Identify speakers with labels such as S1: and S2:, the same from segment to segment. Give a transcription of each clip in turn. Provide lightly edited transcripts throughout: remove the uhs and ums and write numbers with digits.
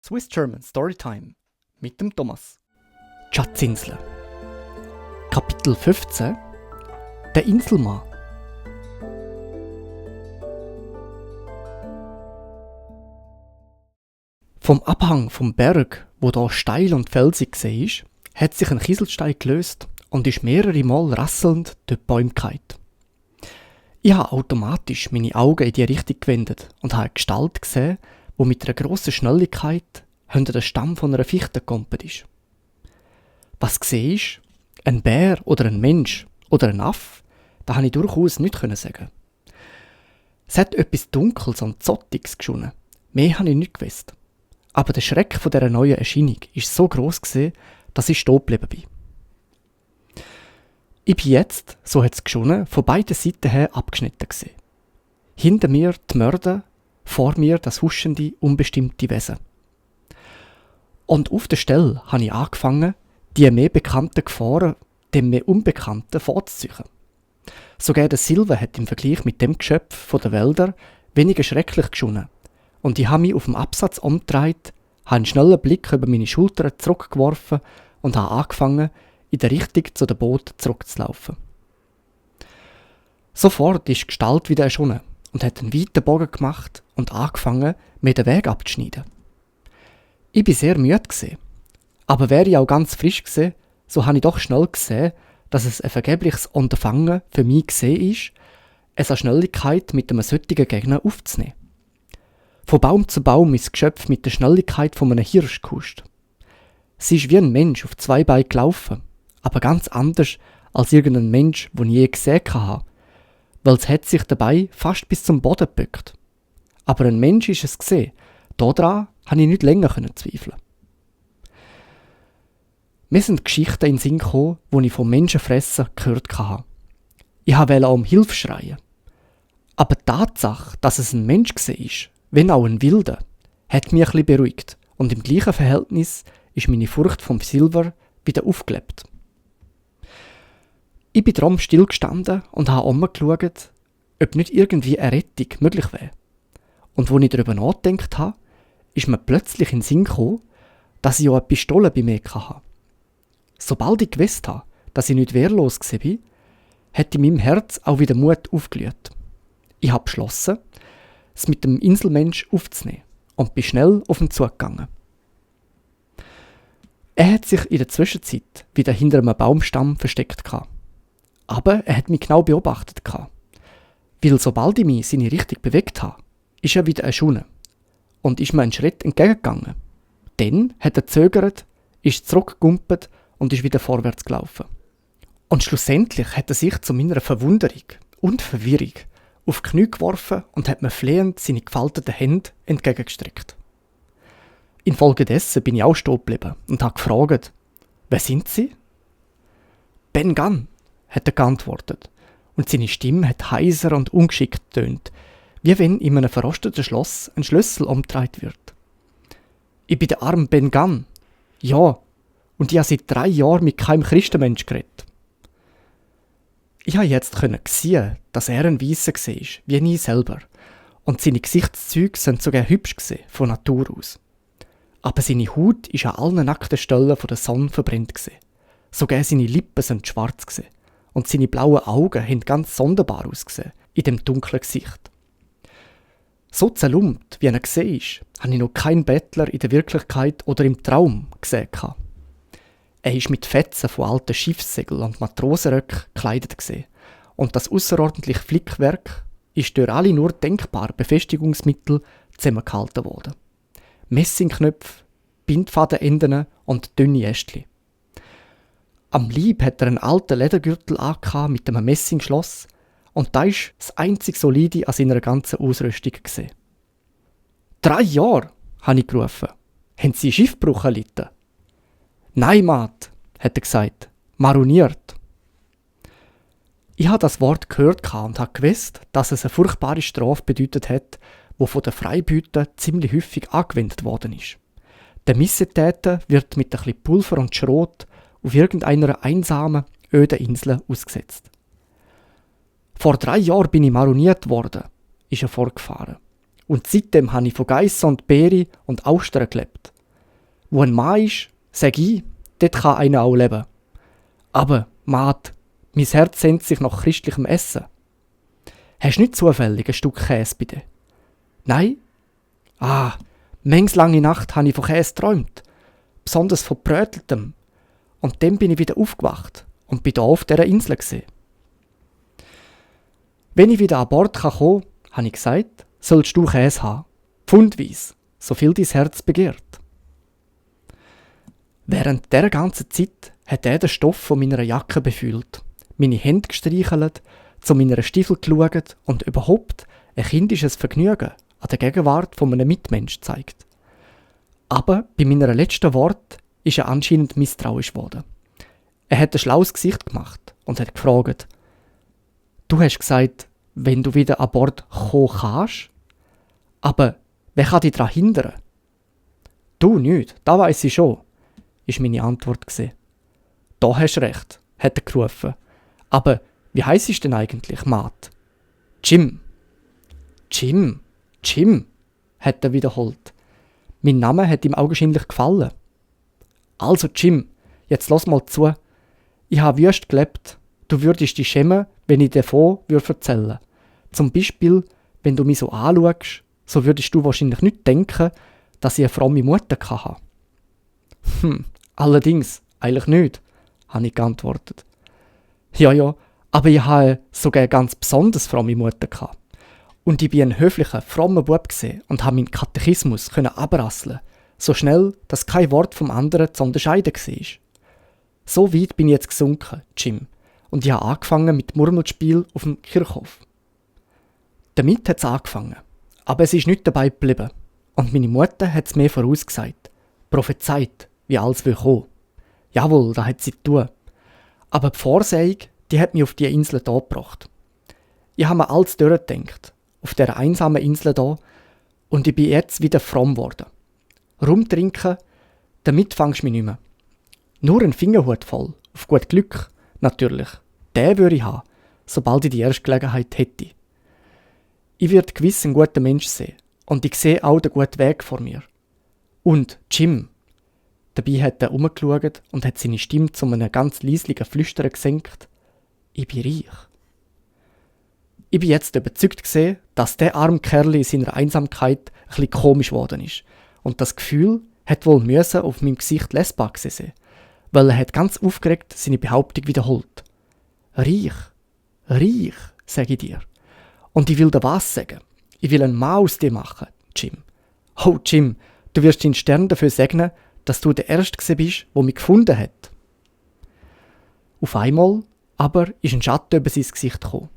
S1: Swiss German Storytime mit dem Thomas. Die Schatzinsel. Kapitel 15. Der Inselmann. Vom Abhang vom Berg, wo da steil und felsig war, hat sich ein Kieselstein gelöst und ist mehrere Mal rasselnd durch die Bäume gefallen. Ich habe automatisch meine Augen in die Richtung gewendet und habe eine Gestalt gesehen, die mit einer grossen Schnelligkeit hinter den Stamm von einer Fichte gekommen ist. Was gesehen ist, ein Bär oder ein Mensch oder ein Affe, das konnte ich durchaus nicht sagen. Es hat etwas Dunkles und Zottiges geschonnen. Mehr habe ich nicht gewusst. Aber der Schreck von dieser neuen Erscheinung war so gross, dass ich stehen geblieben bin. Ich bin jetzt, so hat es geschonnen, von beiden Seiten her abgeschnitten gewesen. Hinter mir die Mörder, vor mir das huschende, unbestimmte Wesen. Und auf der Stelle habe ich angefangen, die mehr bekannten Gefahren dem mehr Unbekannten vorzuziehen. Sogar der Silver hat im Vergleich mit dem Geschöpf von den Wäldern weniger schrecklich geschonnen. Und ich habe mich auf dem Absatz umgedreht, habe einen schnellen Blick über meine Schultern zurückgeworfen und habe angefangen, in der Richtung zu dem Boot zurückzulaufen. Sofort ist die Gestalt wieder erschonnen und hat einen weiten Bogen gemacht und angefangen, mir den Weg abzuschneiden. Ich war sehr müde gewesen. Aber wäre ich auch ganz frisch gewesen, so habe ich doch schnell gesehen, dass es ein vergebliches Unterfangen für mich gesehen ist, es an Schnelligkeit mit einem solchen Gegner aufzunehmen. Von Baum zu Baum ist das Geschöpf mit der Schnelligkeit von einem Hirsch gehuscht. Sie ist wie ein Mensch auf zwei Beinen gelaufen, aber ganz anders als irgendein Mensch, den ich je gesehen habe, weil es hat sich dabei fast bis zum Boden gebückt. Aber ein Mensch ist es gesehen. Daran konnte ich nicht länger zweifeln. Mir sind Geschichten in den Sinn gekommen, die ich von Menschenfressen gehört habe. Ich wollte um Hilfe schreien. Aber die Tatsache, dass es ein Mensch war, wenn auch ein Wilder, hat mich ein bisschen beruhigt und im gleichen Verhältnis ist meine Furcht vom Silver wieder aufgelebt. Ich bin darum stillgestanden und habe umgeschaut, ob nicht irgendwie eine Rettung möglich wäre. Und als ich darüber nachgedacht habe, ist mir plötzlich in den Sinn gekommen, dass ich auch eine Pistole bei mir hatte. Sobald ich gewusst habe, dass ich nicht wehrlos war, hat in meinem Herz auch wieder Mut aufgelöst. Ich habe beschlossen, es mit dem Inselmensch aufzunehmen und bin schnell auf ihn zugegangen. Er hat sich in der Zwischenzeit wieder hinter einem Baumstamm versteckt. Aber er hat mich genau beobachtet. Weil sobald ich mich in seine Richtung bewegt habe, ist er wieder erschonnen und ist mir einen Schritt entgegengegangen. Dann hat er zögert, ist zurückgegumpelt und ist wieder vorwärts gelaufen. Und schlussendlich hat er sich zu meiner Verwunderung und Verwirrung auf die Knie geworfen und hat mir flehend seine gefalteten Hände entgegengestreckt. Infolgedessen bin ich auch stehen geblieben und habe gefragt, wer sind Sie? Ben Gunn, hat er geantwortet, und seine Stimme hat heiser und ungeschickt tönt, wie wenn in einem verrosteten Schloss ein Schlüssel umgedreht wird. Ich bin der arme Ben Gunn. Ja, und ich habe seit 3 Jahren mit keinem Christenmensch geredet. Ich konnte jetzt sehen, dass er ein Weisser war, wie ich selber, und seine Gesichtszüge sind sogar hübsch von Natur aus. Aber seine Haut war an allen nackten Stellen von der Sonne verbrannt. Sogar seine Lippen sind schwarz und seine blauen Augen haben ganz sonderbar ausgesehen in dem dunklen Gesicht. So zerlumpt, wie er gesehen ist, habe ich noch keinen Bettler in der Wirklichkeit oder im Traum gesehen. Er ist mit Fetzen von alten Schiffssegeln und Matrosenröcken gekleidet und das außerordentliche Flickwerk ist durch alle nur denkbaren Befestigungsmittel zusammengehalten worden. Messingknöpfe, Bindfadenenden und dünne Ästchen. Am Leib hat er einen alten Ledergürtel mit einem Messingschloss und da ist das einzig Solide an seiner ganzen Ausrüstung gesehen. 3 Jahre, habe ich gerufen. Haben Sie Schiffbruch erlitten? Nein, Mat, hat er gesagt. Maroniert. Ich habe das Wort gehört und habe gewusst, dass es eine furchtbare Strafe bedeutet hat, die von den Freibütern ziemlich häufig angewendet worden ist. Der Missetäter wird mit ein bisschen Pulver und Schrot auf irgendeiner einsamen, öden Insel ausgesetzt. Vor 3 Jahren bin ich maroniert worden, ist er fortgefahren. Und seitdem habe ich von Geissen und Beeren und Austern gelebt. Wo ein Mann ist, sag ich, dort kann einer auch leben. Aber, Mat, mein Herz sehnt sich nach christlichem Essen. Hast du nicht zufällig ein Stück Käse bei dir? Nein? Ah, manches lange Nacht habe ich von Käse geträumt. Besonders von Bröteltem. Und dann bin ich wieder aufgewacht und bin hier auf dieser Insel gesehen. Wenn ich wieder an Bord kommen kann, habe ich gesagt, sollst du Käse haben. Pfundweise, so viel dein Herz begehrt. Während dieser ganzen Zeit hat er den Stoff von meiner Jacke befühlt, meine Hände gestreichelt, zu meiner Stiefel geschaut und überhaupt ein kindisches Vergnügen an der Gegenwart von einem Mitmensch zeigt. Aber bei meiner letzten Wort ist er anscheinend misstrauisch geworden. Er hat ein schlaues Gesicht gemacht und hat gefragt, «Du hast gesagt, wenn du wieder an Bord kommen kannst? Aber wer kann dich daran hindern?» «Du nicht, das weiss ich schon», ist meine Antwort gewesen. «Da hast du recht», hat er gerufen. «Aber wie heisst es denn eigentlich, Mat?» «Jim.» «Jim, Jim», hat er wiederholt. Mein Name hat ihm augenscheinlich gefallen. «Also Jim, jetzt lass mal zu. Ich habe wüst gelebt. Du würdest dich schämen, wenn ich davon erzählen würde. Zum Beispiel, wenn du mich so anschaust, so würdest du wahrscheinlich nicht denken, dass ich eine fromme Mutter hatte.» «Allerdings, eigentlich nicht», habe ich geantwortet. Ja, aber ich habe sogar eine ganz besonders fromme Mutter gehabt. Und ich bin ein höflicher, frommer Bub und habe meinen Katechismus abrasseln, so schnell, dass kein Wort vom anderen zu unterscheiden war. So weit bin ich jetzt gesunken, Jim, und ich habe angefangen mit Murmelspiel auf dem Kirchhof. Damit hat es angefangen, aber es ist nicht dabei geblieben. Und meine Mutter hat es mir vorausgesagt, prophezeit, wie alles will kommen. Jawohl, das hat sie getan. Aber die Vorsehung, die hat mich auf die Insel hier gebracht. Ich habe mir alles durchgedacht, auf dieser einsamen Insel hier, und ich bin jetzt wieder fromm geworden. Rumtrinken, damit fangst du mich nicht mehr. Nur ein Fingerhut voll, auf gut Glück, natürlich, den würde ich haben, sobald ich die erste Gelegenheit hätte. Ich werde gewiss ein guter Mensch sein, und ich sehe auch den guten Weg vor mir. Und Jim. Dabei hat er umgeschaut und hat seine Stimme zu einem ganz leislichen Flüstern gesenkt. Ich bin reich. Ich bin jetzt überzeugt gewesen, dass der arme Kerl in seiner Einsamkeit ein bisschen komisch geworden ist. Und das Gefühl hat wohl müssen auf meinem Gesicht lesbar gewesen sein, weil er hat ganz aufgeregt seine Behauptung wiederholt. Reich, reich, sage ich dir. Und ich will dir was sagen. Ich will einen Mann aus dir machen, Jim. Oh, Jim, du wirst den Stern dafür segnen, dass du der Erste bist, der mich gefunden hat. Auf einmal aber ist ein Schatten über sein Gesicht gekommen.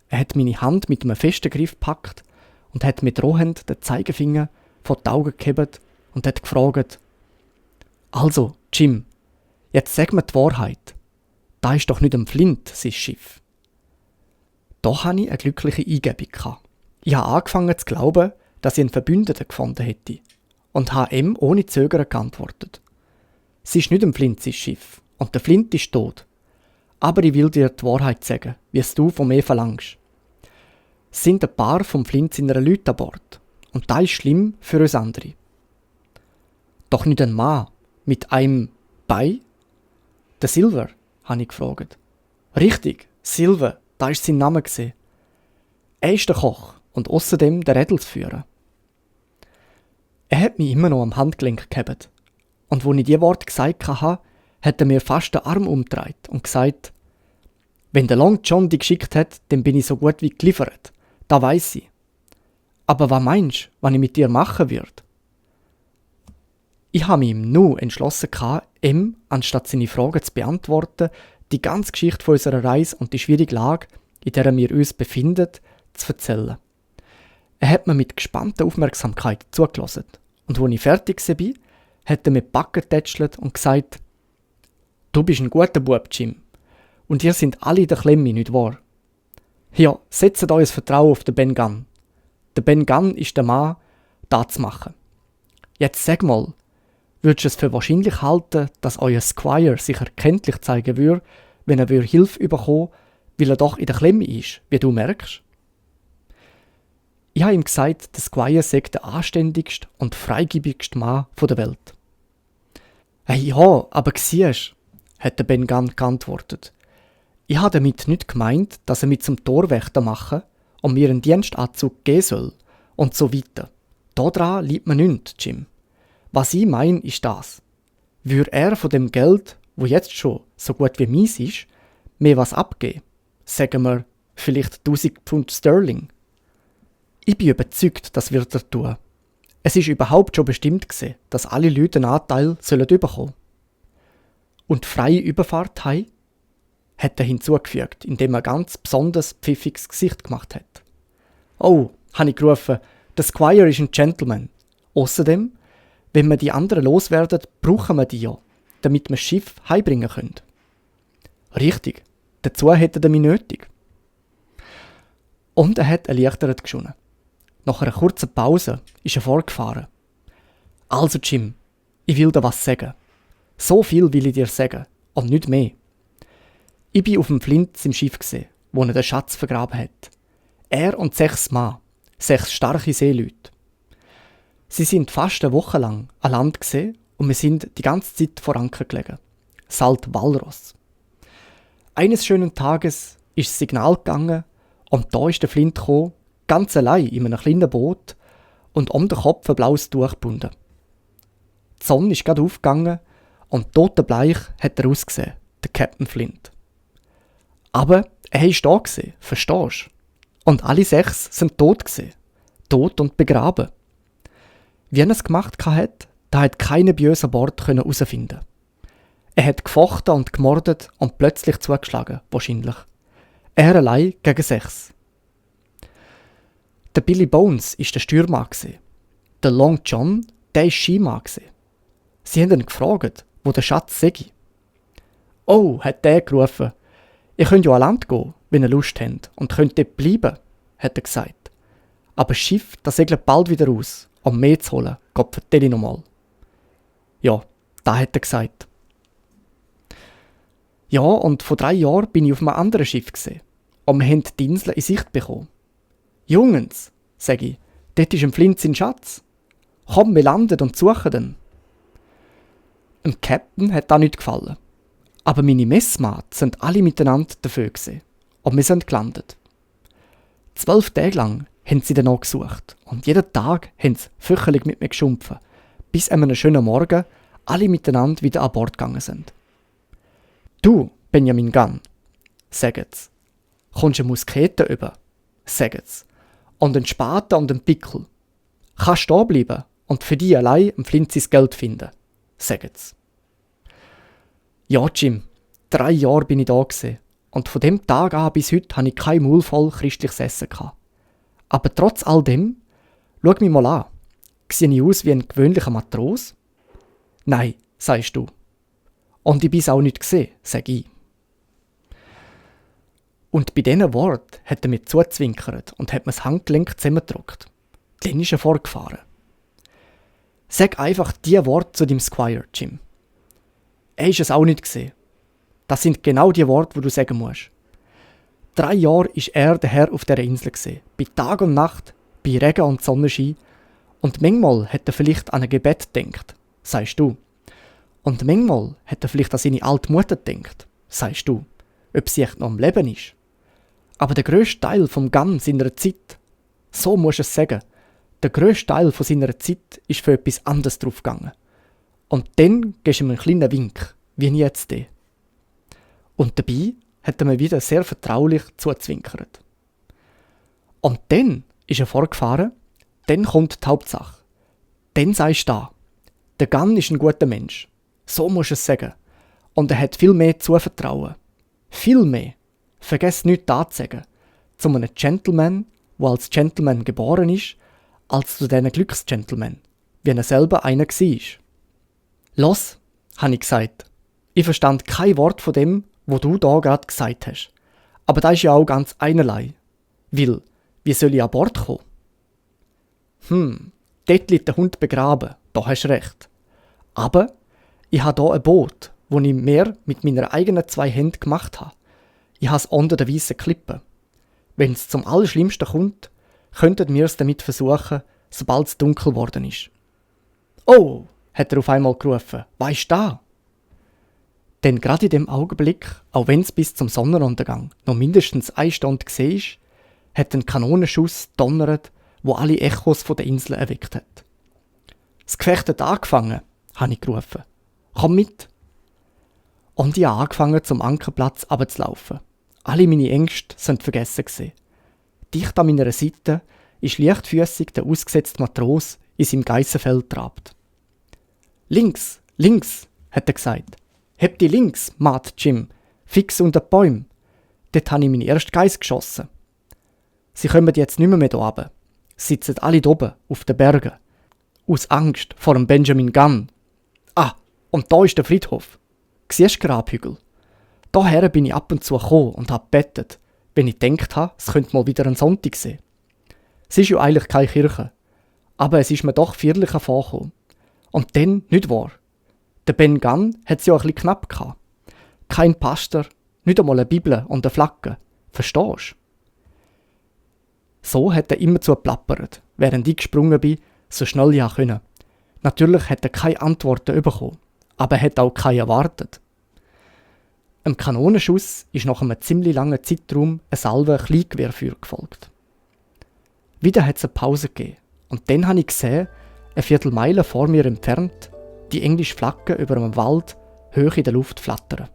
S1: Er hat meine Hand mit einem festen Griff gepackt und hat mit Drohend den Zeigefinger vor die Augen gehoben und hat gefragt, «Also, Jim, jetzt sag mir die Wahrheit. Da ist doch nicht ein Flint, sein Schiff.» Da hatte ich eine glückliche Eingebung. Ich habe angefangen zu glauben, dass ich einen Verbündeten gefunden hätte und habe ihm ohne Zögern geantwortet. «Es ist nicht ein Flint, sein Schiff, und der Flint ist tot. Aber ich will dir die Wahrheit sagen, wie es du von mir verlangst. Es sind ein paar vom Flint seiner Leute an Bord, und das ist schlimm für uns andere.» «Doch nicht ein Mann mit einem Bein?» «Der Silver?» habe ich gefragt. «Richtig, Silver, da war sein Name. Er ist der Koch und außerdem der Rädelsführer.» Er hat mich immer noch am Handgelenk gehabt. Und als ich diese Worte gesagt habe, hat er mir fast den Arm umgedreht und gesagt, «Wenn der Long John dich geschickt hat, dann bin ich so gut wie geliefert. Das weiss ich. Aber was meinst du, was ich mit dir machen würde?» Ich habe mich ihm nur entschlossen, ihm, anstatt seine Fragen zu beantworten, die ganze Geschichte von unserer Reise und die schwierige Lage, in der wir uns befinden, zu erzählen. Er hat mir mit gespannter Aufmerksamkeit zugelassen. Und als ich fertig war, hat er mir die Backen getätschelt und gesagt, «Du bist ein guter Bub, Jim. Und ihr seid alle in der Klemme, nicht wahr? Ja, setzt euer Vertrauen auf den Ben Gunn. Der Ben Gunn ist der Mann, das zu machen. Jetzt sag mal, würdest du es für wahrscheinlich halten, dass euer Squire sich erkenntlich zeigen würde, wenn er Hilfe bekommen, weil er doch in der Klemme ist, wie du merkst?» Ich habe ihm gesagt, der Squire sei der anständigste und freigebigste Mann der Welt. Hey, ja, aber siehst, hat der Ben Gunn geantwortet. Ich habe damit nicht gemeint, dass er mit zum Torwächter machen und mir einen Dienstanzug geben soll und so weiter. Daran liegt mir nichts, Jim. Was ich meine, ist das. Würde er von dem Geld, wo jetzt schon so gut wie meins ist, mir was abgeben? Sagen wir, vielleicht 1000 Pfund Sterling. Ich bin überzeugt, das wird er tun. Es ist überhaupt schon bestimmt gewesen, dass alle Leute einen Anteil sollen bekommen. Und freie Überfahrt haben? Hat er hinzugefügt, indem er ganz besonders pfiffiges Gesicht gemacht hat. Oh, habe ich gerufen, der Squire ist ein Gentleman. Außerdem, wenn wir die anderen loswerden, brauchen wir die ja, damit wir das Schiff heimbringen können. Richtig, dazu hätte er mich nötig. Und er hat erleichtert geschonnen. Nach einer kurzen Pause ist er vorgefahren. Also Jim, ich will dir was sagen. So viel will ich dir sagen, und nicht mehr. Ich bin auf dem Flint im Schiff gesehen, wo er den Schatz vergraben hat. Er und 6 Mann, 6 starke Seeleute. Sie sind fast eine Woche lang an Land gesehen und wir sind die ganze Zeit vor Anker gelegen. Salt Walross. Eines schönen Tages ist das Signal gegangen und da ist der Flint gekommen, ganz allein in einem kleinen Boot und um den Kopf ein blaues Tuch gebunden. Die Sonne ist gerade aufgegangen und totenbleich hat er ausgesehen, der Captain Flint. Aber er ist da gewesen, verstehst du? Und alle 6 sind tot gewesen. Tot und begraben. Wie er es gemacht hat, da hat keine böse Bord herausfinden. Er hat gefochten und gemordet und plötzlich zugeschlagen, wahrscheinlich. Er allein gegen 6. Der Billy Bones war der Steuermann. Der Long John, der war Skimann. Sie haben ihn gefragt, wo der Schatz sei. Oh, hat der gerufen. Ihr könnt ja an Land gehen, wenn ihr Lust habt, und könnt dort bleiben, hat er gesagt. Aber das Schiff, das segelt bald wieder aus, um mehr zu holen, Gott vertelle ich nochmal. Ja, da hat er gesagt. Ja, und vor 3 Jahren bin ich auf einem anderen Schiff gesehen. Und wir haben die Insel in Sicht bekommen. Jungens, sage ich, dort ist ein Flint sein Schatz. Komm, wir landen und suchen den. Dem Captain hat das nicht gefallen. Aber meine Messmates sind alle miteinander dafür gewesen. Und wir sind gelandet. 12 Tage lang haben sie danach gesucht. Und jeden Tag haben sie fürchterlich mit mir geschumpfen. Bis an einem schönen Morgen alle miteinander wieder an Bord gegangen sind. Du, Benjamin Gunn, sagen sie, kommst eine Muskete über, sagen sie, und einen Spaten und einen Pickel. Kannst da bleiben und für dich allein am Flint sein Geld finden, sagen sie. Ja, Jim, 3 Jahre bin ich da gewesen, und von dem Tag an bis heute habe ich kein Maul voll christliches Essen gehabt. Aber trotz all dem, schau mich mal an. Sehe ich aus wie ein gewöhnlicher Matros? Nein, sagst du. Und ich bin es auch nicht gesehen, sag ich. Und bei diesen Worten hat er mir zuzwinkert und hat mir das Handgelenk zusammengedrückt. Dann ist er vorgefahren. Sag einfach die Worte zu deinem Squire, Jim. Er ist es auch nicht gesehen. Das sind genau die Worte, die du sagen musst. 3 Jahre ist er der Herr auf dieser Insel gesehen. Bei Tag und Nacht, bei Regen und Sonnenschein. Und manchmal hat er vielleicht an ein Gebet gedacht, sagst du. Und manchmal hat er vielleicht an seine alte Mutter gedacht, sagst du, ob sie echt noch am Leben ist. Aber der grösste Teil vom Gunn seiner Zeit, so musst du es sagen, der grösste Teil von seiner Zeit ist für etwas anderes draufgegangen. Und dann gibst du ihm einen kleinen Wink, wie jetzt den. Und dabei hat er mir wieder sehr vertraulich zuzwinkert. Und dann ist er vorgefahren, dann kommt die Hauptsache. Dann sagst du da, der Gunn ist ein guter Mensch. So musst du es sagen. Und er hat viel mehr Zuvertrauen. Viel mehr. Vergiss nicht da zu sagen. Zu einem Gentleman, der als Gentleman geboren ist, als zu diesen Glücksgentleman, wie er selber einer war. Los, habe ich gesagt. Ich verstand kein Wort von dem, was du da gerade gesagt hast. Aber das ist ja auch ganz einerlei. Weil, wie soll ich an Bord kommen? Dort liegt der Hund begraben, da hast du recht. Aber ich habe hier ein Boot, das ich mir mit meinen eigenen 2 Händen gemacht habe. Ich habe es unter der weißen Klippe. Wenn es zum Allerschlimmsten kommt, könnten wir es damit versuchen, sobald es dunkel geworden ist. Oh, hat er auf einmal gerufen. Was ist da? Denn gerade in dem Augenblick, auch wenn es bis zum Sonnenuntergang noch mindestens 1 Stunde war, hat ein Kanonenschuss donnert, wo alle Echos von der Insel erweckt hat. Das Gefecht hat angefangen, habe ich gerufen. Komm mit! Und ich habe angefangen, zum Ankerplatz runterzulaufen. Alle meine Ängste sind vergessen gewesen. Dicht an meiner Seite ist leichtfüssig der ausgesetzte Matros in seinem Geissenfeld trabt. »Links, links«, hat er gesagt. »Heb die links, Mad Jim, fix unter die Bäume.« Dort habe ich meine erste Geiss geschossen. Sie kommen jetzt nicht mehr hier runter. Sie sitzen alle oben, auf den Bergen. Aus Angst vor dem Benjamin Gunn. Ah, und da ist der Friedhof. Siehst du Grabhügel? Daher bin ich ab und zu gekommen und habe gebettet, wenn ich gedacht habe, es könnte mal wieder ein Sonntag sein. Es ist ja eigentlich keine Kirche, aber es ist mir doch feierlicher vorgekommen. Und dann nicht wahr. Der Ben Gunn hat es ja ein bisschen knapp gehabt. Kein Pastor, nicht einmal eine Bibel und eine Flagge. Verstehst du? So hat er immerzu geplappert, während ich gesprungen bin, so schnell ich konnte. Natürlich hat er keine Antworten bekommen, aber er hat auch keine erwartet. Einem Kanonenschuss ist nach einem ziemlich langen Zeitraum eine Salve Kleingewehrfeuer gefolgt. Wieder hat es eine Pause gegeben und dann habe ich gesehen, eine Viertelmeile vor mir entfernt, die englische Flagge über einem Wald hoch in der Luft flattern.